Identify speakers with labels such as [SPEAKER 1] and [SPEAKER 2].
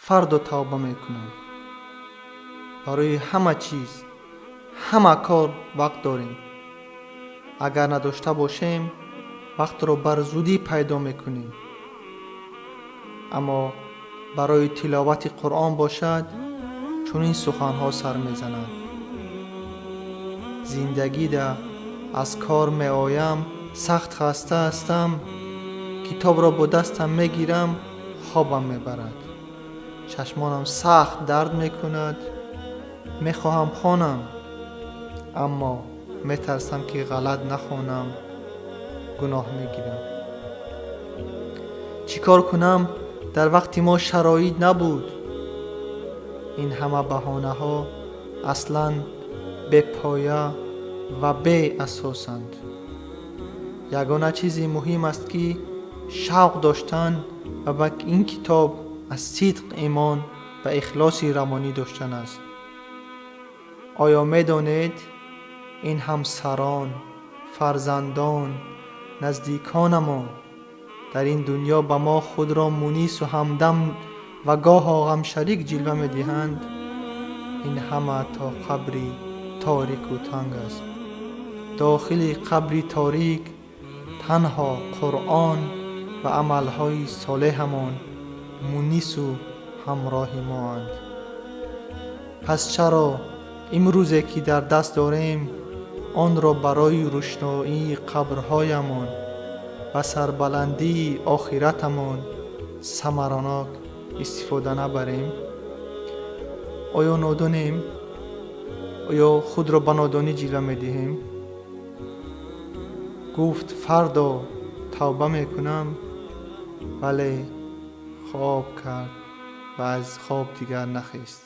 [SPEAKER 1] Фардо тавба мекунам. Барои ҳама чиз, ҳама кор вақт дорем. Агар надошта бошем, вақтро бар зудӣ пайдо мекунем. Аммо барои тиловати Қуръон бошад, чунин суханҳо сар мезанад: зиндагида аз кор меоям, сахт хаста ҳастам, китобро бо дастам мегирам, хобам мебарад, чашмонам сахт дард мекунад, мехоҳам хонам, аммо метарсам, ки ғалат нахонам, гуноҳ мегирам. Чӣ кор кунам? Дар вақти мо шароит набуд. Ин ҳама баҳонаҳо аслан бепоя ва беасосанд. Ягона чизи муҳим аст, ки шавқ доштан ва ба ин китоб аз сидқ имон ва ихлоси равонӣ доштан аст. Оё медонед, ин ҳамсарон, фарзандон, наздиконамон дар ин дунё ба мо худро мунису ҳамдам ва гоҳо ғамшарик ҷилва медиҳанд? Ин ҳама то қабри торику танг аст. Дохили қабри торик танҳо Қуръон ва амалҳои солеҳамон мунису ҳамроҳи моанд. Пас чаро имрӯзе, ки дар даст дорем, онро барои рӯшноии қабрҳоямон ва сарбаландии охиратамон самаранок истифода набарем? Оё нодонем? Оё худро ба нодонӣ ҷилва медиҳем? Гуфт: фардо тавба мекунам, вале хоб кард ва аз хоб дигар нахест.